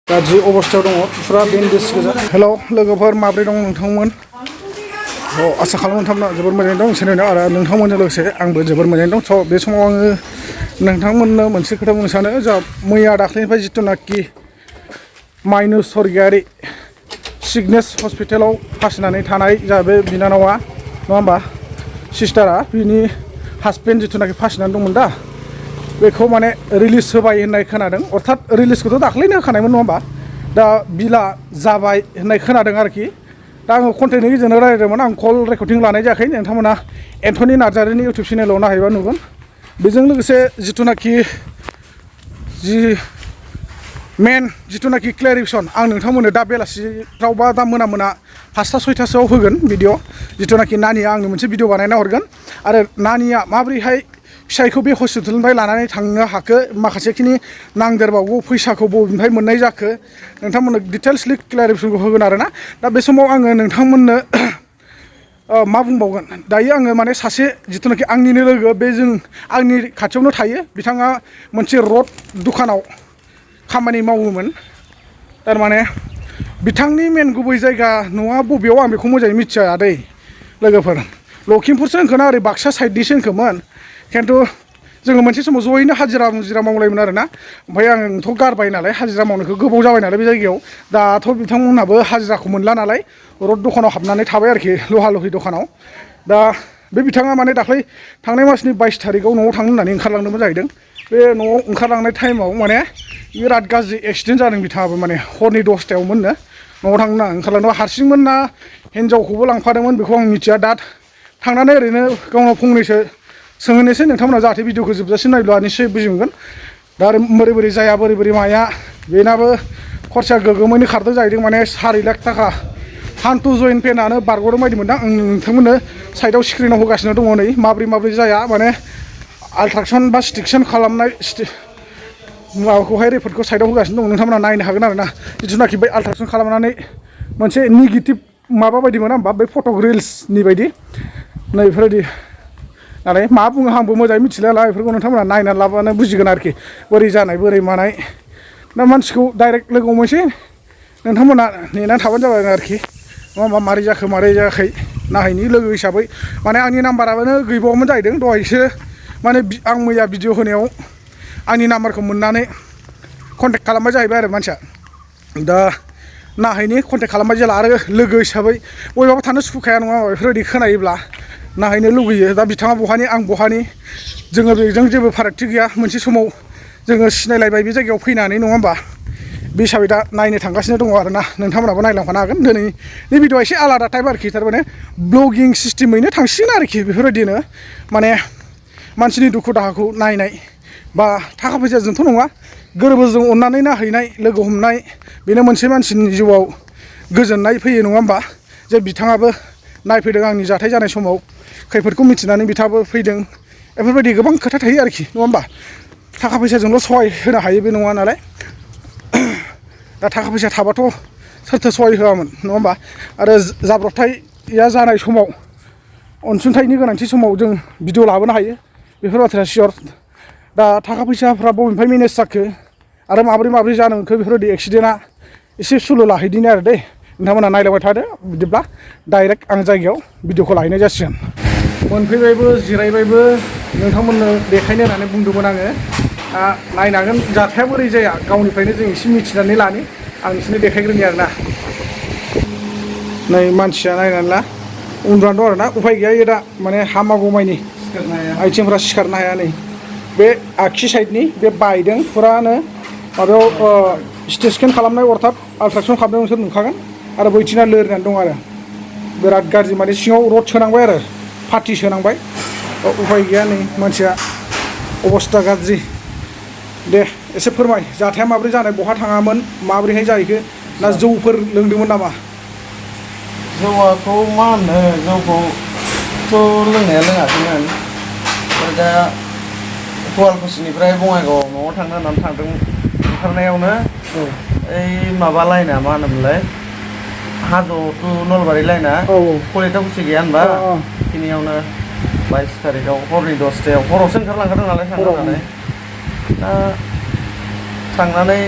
गाज्रि अबस्थायाव दङ फुरा बेन्डेज गोजा हेल' लोगोफोर माब्रै दं नोंथांमोन आसा खालामो नोंथांमोना जोबोर मोजाङै दं सोलिनो आरो नोंथांमोनजों लोगोसे आंबो जोबोर मोजाङै दं स' बे समाव आङो नोंथांमोननो मोनसे खोथा बुंनो सानो जा मैया दाख्लैनिफ्राय जिथुनाखि माइनु सरगियारि सिगनेस हस्पिटालाव फासिनानै थानाय जा बे बिनानावा नङा होमबा सिस्टारा बिनि हासबेन्ड जिथुनाखि फासिनानै दंमोन दा बेखौ माने रिलिज होबाय होननाय खोनादों अर्थात रिलिजखौथ' दाख्लैनो होखानायमोन नङा होमबा दा बिला जाबाय होननाय खोनादों आरोखि दा आङो कन्टेन्टनि गेजेरजों रायज्लायदोंमोन आं कल रेकर्डिं लानाय जायाखै नोंथांमोना एन्थनि नार्जारिनि इउटुब चेनेलाव नायहैबा नुगोन बेजों लोगोसे जिथुनाखि जि मेन जिथुनाखि क्लेरिफिकेसन आं नोंथांमोननो दा बेलासिफ्राव बा दा मोना 5टा 6टासोआव होगोन भिडिअ जिथुनाखि नानिया आंनो मोनसे भिडिअ बानायना हरगोन आरो नानिया माबोरैहाय फिसायखौ बे हस्पिटालनिफ्राय लानानै थांनो हाखो माखासेखिनि नांदेरबावगौ फैसाखौ बबेनिफ्राय मोननाय जाखो नोंथांमोननो डिटेल्सलि क्लेरिफिकेसनखौ होगोन आरोना दा बे समाव आङो नोंथांमोननो मा बुंबावगोन दायो आङो माने सासे जिथुनाखि आंनिनो लोगो बे जों आंनि खाथियावनो थायो बिथाङा मोनसे रड दखानाव खामानि मावोमोन थारमाने बिथांनि मेन गुबै जायगा न'आ बबेयाव आं बेखौ मोजाङै मिथिया दै लोगोफोर लखिमपुरसो होनखोना ओरै बाक्सा साइडनिसो होनखोमोन खिन्थु जोङो मोनसे समाव जयैनो हाजिरा मुजिरा मावलायोमोन आरोना ओमफ्राय आंथ' गारबाय नालाय हाजिरा मावनायखौ गोबाव जाबाय नालाय बे जायगायाव दाथ' बिथांमोनहाबो हाजिराखौ मोनला नालाय रड दखानाव हाबनानै थाबाय आरोखि लहा लहि दखानाव दा बे बिथाङा माने दाख्लै थांनाय मासनि 22 थारिखआव न'आव थांनो होननानै ओंखारलांदोंमोन जाहैदों बे न'आव ओंखारलांनाय टाइमाव माने बिराद गाज्रि एक्सिडेन्ट जादों बिथाङाबो माने हरनि 10टायावमोननो न'आव थांनो होनना ओंखारलांदों हारसिंमोन ना हिन्जावखौबो लांफादोंमोन बेखौ आं मिथिया दा थांनानै ओरैनो गावनाव फंनैसो सोंहोनोसै नोंथांमोना जाहाथे भिडिअखौ जोबजासिम नायब्ला निश्चय बुजि मोनगोन दा आरो बोरै बोरै जाया बोरै बोरै माया बेनाबो खरसाया गोगोमैनो खारदों जाहैदों माने 4 लाख थाखा हान्थु जयेन्ट पेनानो बारग'दों बायदि मोनदां आं नोंथांमोननो साइडआव स्क्रिनाव होगासिनो दङ नै माब्रै जाया माने आल्ट्रासाउन्ड बा स्टिकसन खालामनाय माबाखौहाय रिपर्टखौ साइडआव होगासिनो दं नोंथांमोना नायनो हागोन आरोना जिथुनाखि बै आल्ट्रासाउन्ड खालामनानै मोनसे नेगेटिभ माबा बायदि मोना होमबा बै फट' रिल्सनि बायदि नै बेफोरबायदि नालाय मा बुङो आंबो मोजाङै मिथिला बेफोरखौ नोंथांमोना नायनानै लाबानो बुजिगोन आरोखि बोरै जानाय बोरै मानाय दा मानसिखौ डाइरेक्ट लोगो हमनोसै नोंथांमोना नेनानै थाबानो जाबाय आरोखि नङा होमबा मारै जाखो मारै जायाखै नायहैनि लोगो हिसाबै माने आंनि नाम्बारानो गैबावामोन जाहैदों दहायसो माने आं मैया भिडिअ होनायाव आंनि नाम्बारखौ मोननानै कन्टेक्ट खालामबाय जाहैबाय आरो मानसिया दा नायहैनि कन्टेक्ट खालामबाय जेला आरो लोगो हिसाबै बयबाबो थानो सुखुखाया नङा होमबा बेफोरबायदि खोनायोब्ला नायहैनो लुगैयो दा बिथाङा बहानि आं बहानि जोङो बेजों जेबो फारागथि गैया मोनसे समाव जोङो सिनायलायबाय बे जायगायाव फैनानै नङा होमबा बे हिसाबै दा नायनो थांगासिनो दङ आरोना नोंथांमोनाबो नायलांफानो हागोन दिनैनि भिडिअआ एसे आलादा टाइप आरोखि थारमाने ब्लगिं सिस्टेमैनो थांसिगोन आरोखि बेफोरबायदिनो माने मानसिनि दुखु दाहाखौ नायनाय बा थाखा फैसाजोंथ' नङा गोरबोजों अननानै नायहैनाय लोगो हमनाय बेनो मोनसे मानसिनि जिउआव गोजोननाय फैयो नङा होमबा जे बिथाङाबो नायफैदों आंनि जाथाय जानाय समाव खैफोदखौ मिथिनानै बिथाङाबो फैदों बेफोरबायदि गोबां खोथा थायो आरोखि नङा होमबा थाखा फैसाजोंल' सहाय होनो हायो बे नङा नालाय दा थाखा फैसा थाबाथ' सोरथो सहाय होआमोन नङा होमबा आरो जाब्रबथाया जानाय समाव अनसुंथाइनि गोनांथि समाव जों भिडिअ लाबोनो हायो बेफोर बाथ्राया सियर दा थाखा फैसाफ्रा बबेनिफ्राय मेनेज जाखो आरो माब्रै जानो मोनखो बेफोरबायदि एक्सिडेन्टआ एसे सुलु लाहैदिनि आरो दै नोंथांमोना नायलांबाय थादो बिदिब्ला डाइरेक्ट आं जायगायाव भिडिअखौ लाहैनाय जासिगोन मोनफैबायबो जिरायबायबो नोंथांमोननो देखायनो होननानै बुंदोंमोन आङो नायनांगोन जाथाया बोरै जाया गावनिफ्रायनो जों एसे मिथिनानै लानि आं बिसोरनो देखायग्रोनि आरोना नै मानसिया नायनानै ला उन्दुनानै दं आरोना उफाय गैया दा माने हामागौमानि आथिंफ्रा सिखारनो हाया नै बे आगसि साइडनि बे बायदों फुरानो माबायाव सिटि स्केन खालामनाय अर्थात आल्ट्रासाउन्ड खालामनाय नोंसोर नुखागोन आरो बैथिना लोरिनानै दं आरो बिराद गाज्रि माने सिङाव रड सोनांबाय आरो पाटि सोनांबाय उफाय गैया नै मानसिया अबस्था गाज्रि दे एसे फोरमाय जाथाया माब्रै जानाय बहा थाङामोन माब्रैहाय जाहैखो ना जौफोर लोंदोंमोन नामा जौआखौ मा होनो जौखौथ' लोंनाया लोङाखैमोन दा गवालकुसिनिफ्राय बङाइगावआव न'आव थांनो होननानै थांदों ओंखारनायावनो ओइ माबा लाइना मा होनोमोनलाय हाजो टु नलबारि लाइना कलिटाकुसि गैया होनबा बेखिनियावनो 22 तारिखआव हरनि 10टायाव हरावसो ओंखारलांखादों नालाय थांनानै दा थांनानै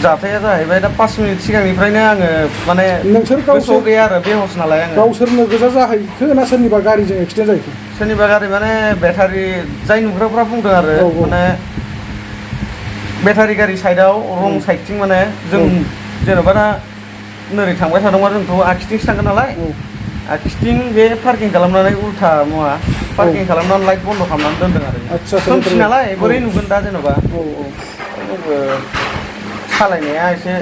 जाथाया जाहैबाय दा 5 मिनिट सिगांनिफ्रायनो आङो माने नोंसोर गोसोआव गैया आरो बेहस नालाय आङो गावसोरनो गोजा जाहैखो ना सोरनिबा गारिजों एक्सिडेन्ट जाहैखो सोरनिबा गारि माने बेटारि जाय नुग्राफ्रा बुंदों आरो माने बेटारि गारि साइडआव रं साइडथिं माने जों जेनेबा दा नोरै थांबाय थादोंबा जोंथ' आखिथिंसो थांगोन नालाय आखिथिं बे पार्किं खालामनानै उल्था मुवा पार्किं खालामनानै लाइट बन्द' खालामनानै दोनदों आरो खोमसि नालाय बोरै नुगोन दा जेन'बा सालायनाया एसे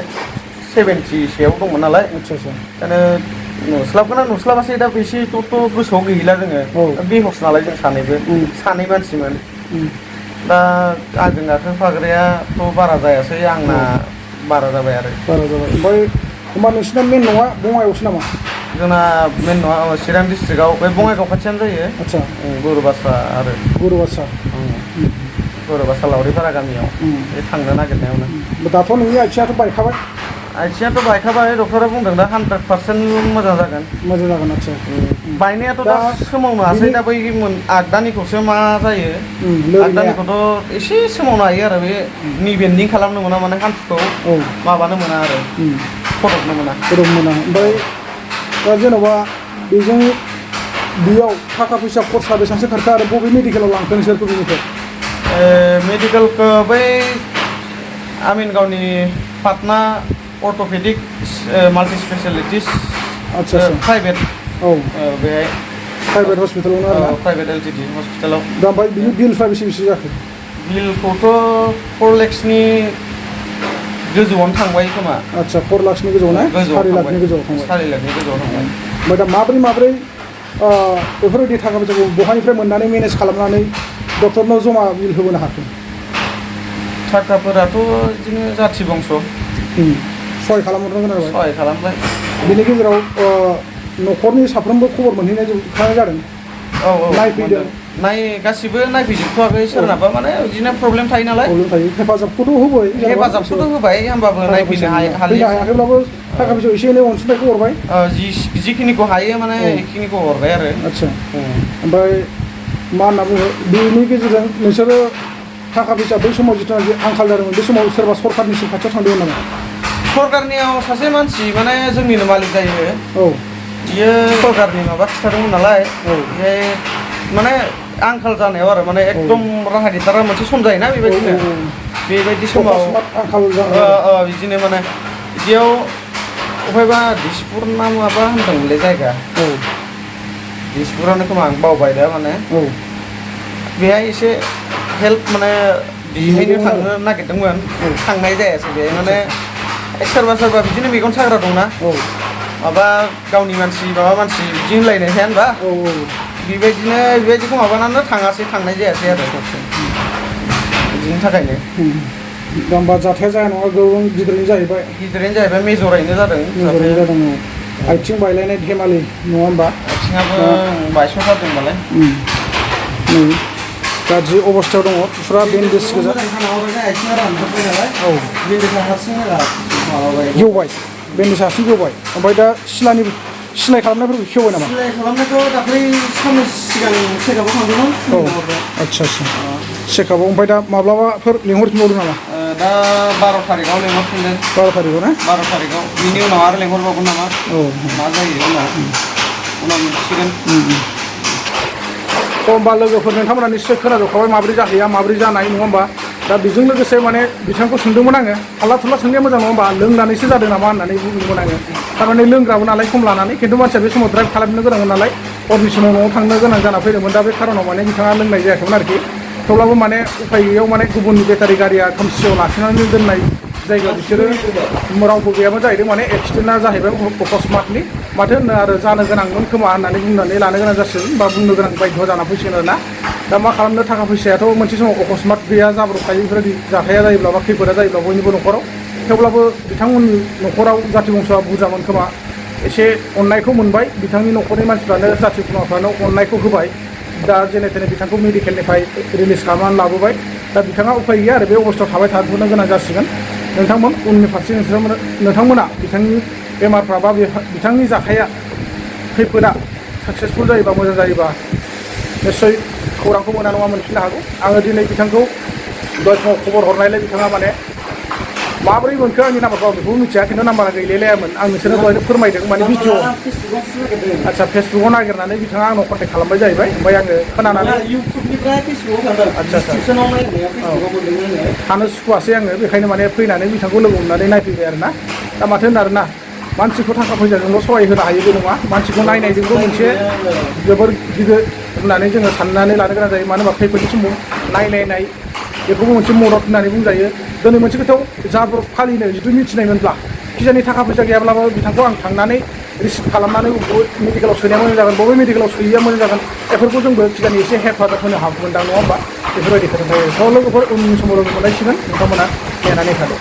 70 सोआव दंमोन नालाय ओंखायनो नुस्लाबगोन ना नुस्लाबासै दा बेसेथ' गोसोआव गैला जोङो बेहस नालाय जों सानै मानसिमोन दा आंजों गाखोफाग्रायाथ' बारा जायासै आंना बारा जाबाय आरो ओमफ्राय होमबा नोंसिना मेन न'आ बङाइगावसो नामा जोंना मेन न'आ चिरां डिस्ट्रिक्टआव बे बङाइगाव खाथियानो जायो आदसा गुरुबासा आरो गुरुबासा लावरिपारा गामियाव बे थांनो नागिरनायावनो दाथ' नोंनि आथिङाथ' बायखाबाय आथिङाथ' बायखाबाय डक्टरा बुंदों दा 100% मोजां जागोन आदसा बायनायाथ' दा सोमावनो हासै दा बै आगदानिखौसो मा जायो आगदानिखौथ' एसे सोमावनो हायो आरो बे नि बेन्डिं खालामनो मोना माने हान्थुखौ माबानो मोना आरो फदबनो मोना ओमफ्राय दा जेन'बा बेजों बेयाव थाखा फैसा खरसा बेसेबांसो खारखो आरो बबे मेडिकेलाव लांखो नोंसोरखौ बेनिफ्राय मेडिकेलखौ बै आमिनगावनि पाटना अर्थ'पेडिक माल्टि स्पेसियेलिटिस प्राइभेट बेहाय प्राइभेट हस्पिटालावनो आरो प्राइभेट LTD हस्पिटालाव दा ओमफ्राय बिनि बिलफ्रा बेसे जाखो बिलखौथ' 4 लाखसनि गोजौआवनो थांबाय खोमा आदसा 4 लाखसनि गोजौआव ना 4 लाखनि गोजौआव थांबाय 4 लाखनि गोजौआव थांबाय ओमफ्राय दा माब्रै बेफोरबायदि थाखा फैसाखौ बहानिफ्राय मोननानै मेनेज खालामनानै डक्टरनाव जमा बिल होबोनो हाखो थाखाफोराथ' बिदिनो जाथि बंस' सहाय खालामहरनो गोनां जाबाय सहाय खालामबाय बेनि गेजेराव न'खरनि साफ्रोमबो खबर मोनहैनाय जादों नायफैदों गासिबो नायफैजोबथ'वाखै सोरनाबा माने बिदिनो प्रब्लेम थायो नालाय हेफाजाबखौथ' होबाय होमबाबो नायफैनो हायाखैब्लाबो थाखा फैसा एसे एनै अनसुंथाइखौ हरबाय जिखिनिखौ हायो माने बेखिनिखौ हरबाय आरो आदसा ओमफ्राय मा होनना बुङो बेनि गेजेरजों नोंसोरो थाखा फैसा बै समाव जिथुनाखि आंखाल जादोंमोन बे समाव सोरबा सरकारनिसिम खाथियाव थांदोंमोन नामा सरकारनियाव सासे मानसि माने जोंनिनो मालिक जायो बियो सरकारनि माबा खिथादोंमोन नालाय बेहाय माने आंखाल जानायाव आरो माने एकदम राहा गैथारा मोनसे सम जायोना बेबायदि समाव आंखाल बिदिनो माने बिदियाव अबहायबा दिसपुर ना माबा होनदोंमोनलै जायगा दिसपुरानो खोमा आं बावबाय दा माने बेहाय एसे हेल्प माने बिहैनो थांनो नागिरदोंमोन थांनाय जायासै बेहाय माने सोरबा बिदिनो मेगन साग्रा दंना माबा गावनि मानसि माबा मानसि बिदि होनलायनाय थाया होनबा बेबायदिखौ माबानानै थांनाय जायासै आरो बिदिनि थाखायनो दा होमबा जाथाया जाया नङा गोबां गिदिरैनो जाहैबाय मेजरैनो जादों आथिं बायलायनाय धेमालि नङा होमबा आथिङाबो बायस'थारदों नालाय गाज्रि अबस्थायाव दङ फुरा बेन्डेज गोजा गेवबाय बेन्डेज हारसिं गेवबाय ओमफ्राय दा सिलाइ खालामनायफोरखौ खेवबाय नामा सिलाइ खालामनायखौ दाख्लै साननै सिगां चेकआपआव थांदोंमोन आदसा चेकआपआव ओमफ्राय दा माब्लाबाफोर लिंहरफिनबावदों नामा दा 12 तारिखआव लिंहरफिनदों 12 तारिखआव ना 12 तारिखआव बिनि उनाव आरो लिंहरबावगोन नामा मा जायो उनाव मिथिसिगोन होमबा लोगोफोर नोंथांमोना निश्चय खोनाजोबखाबाय माबोरै जाहैया माबोरै जानाय नङा होमबा दा बेजों लोगोसे माने बिथांखौ सोंदोंमोन आङो हाल्ला थुल्ला सोंनाया मोजां नङा होमबा लोंनानैसो जादों नामा होननानै बुंदोंमोन आङो थारमाने लोंग्राबो नालाय सम लानानै खिन्थु मानसिया बे समाव ड्राइभ खालामनो गोनांमोन नालाय हरनि समाव न'आव थांनो गोनां जाना फैदोंमोन दा बे खारनाव माने बिथाङा लोंनाय जायाखैमोन आरोखि थेवब्लाबो माने उफाय गैयैयाव माने गुबुननि बेटारि गारिया खोमसियाव लाखिनानै दोननाय जायगायाव बिसोरो रावबो गैयामोन जाहैदों माने एक्सिडेन्टआ जाहैबाय अकस्मातलि माथो होनो आरो जानो गोनांमोन खोमा होननानै बुंनानै लानो गोनां जासिगोन बा बुंनो गोनां बायध' जाना फैसिगोन आरोना दा मा खालामनो थाखा फैसायाथ' मोनसे समाव अकस्मात गैया जाब्रबखायो बेफोरबायदि जाथाया जायोब्ला बा खैफोदा जायोब्ला बयनिबो न'खराव थेवब्लाबो बिथांमोननि न'खराव जाथि बंस'आ बुरजामोन खोमा एसे अननायखौ मोनबाय बिथांनि न'खरनि मानसिफ्रानो जाथि खुरमाफ्रानो अननायखौ होबाय दा जेने थेने बिथांखौ मेडिकेलनिफ्राय रिलिज खालामनानै लाबोबाय दा बिथाङा उफाय गैया आरो बे अबस्थायाव थाबाय थानो गोनां जासिगोन नोंथांमोन उननि फारसे नोंथांमोना बिथांनि बेमारफ्रा बा बिथांनि जाथाया खैफोदा साक्सेसफुल जायोबा मोजां जायोबा निश्चय खौरांखौ मोना नङा मोनफिननो हागौ आङो दिनै बिथांखौ दहाय फुङाव खबर हरनायलाय बिथाङा माने माबोरै मोनखो आंनि नाम्बारखौ आं बेखौ मिथिया खिन्थु नाम्बारा गैलायलायामोन आं नोंसोरनो दहायनो फोरमायदों माने भिडिअ आदसा फेसबुकाव नागिरनानै बिथाङा आंनाव कन्टेक्ट खालामबाय जाहैबाय ओमफ्राय आङो खोनानानै इउटुबनिफ्राय फेसबुकाव थांदों आदसा डिसक्रिपसनाव नायनायाव फेसबुकाव मोनदों आङो थानो सुखुवासै आङो बेखायनो माने फैनानै बिथांखौ लोगो हमनानै नायफैबाय आरोना दा माथो होनो आरोना मानसिखौ थाखा फैसाजोंल' सहाय होनो हायो बे नङा मानसिखौ नायनायजोंबो मोनसे जोबोर गिदिर होननानै जोङो साननानै लानो गोनां जायो मानो होनबा खैफोदनि समाव नायलायनाय बेखौबो मोनसे मदद होननानै बुंजायो दिनै मोनसे खोथायाव जाब्रब फालिनो जुदि मिथिनायमोनब्ला खिजानि थाखा फैसा गैयाब्लाबो बिथांखौ आं थांनानै रिसिभ खालामनानै बबे मेडिकेलाव सोनाया मोजां जागोन बबे मेडिकेलाव सोयैया मोजां जागोन बेफोरखौ जोंबो खिजानि एसे हेफाजाब होनो हागौमोनदां नङा होमबा बेफोरबायदि खोथा थायो स' लोगोफोर उननि समाव लोगो मोनलायसिगोन नोंथांमोना नेनानै थादो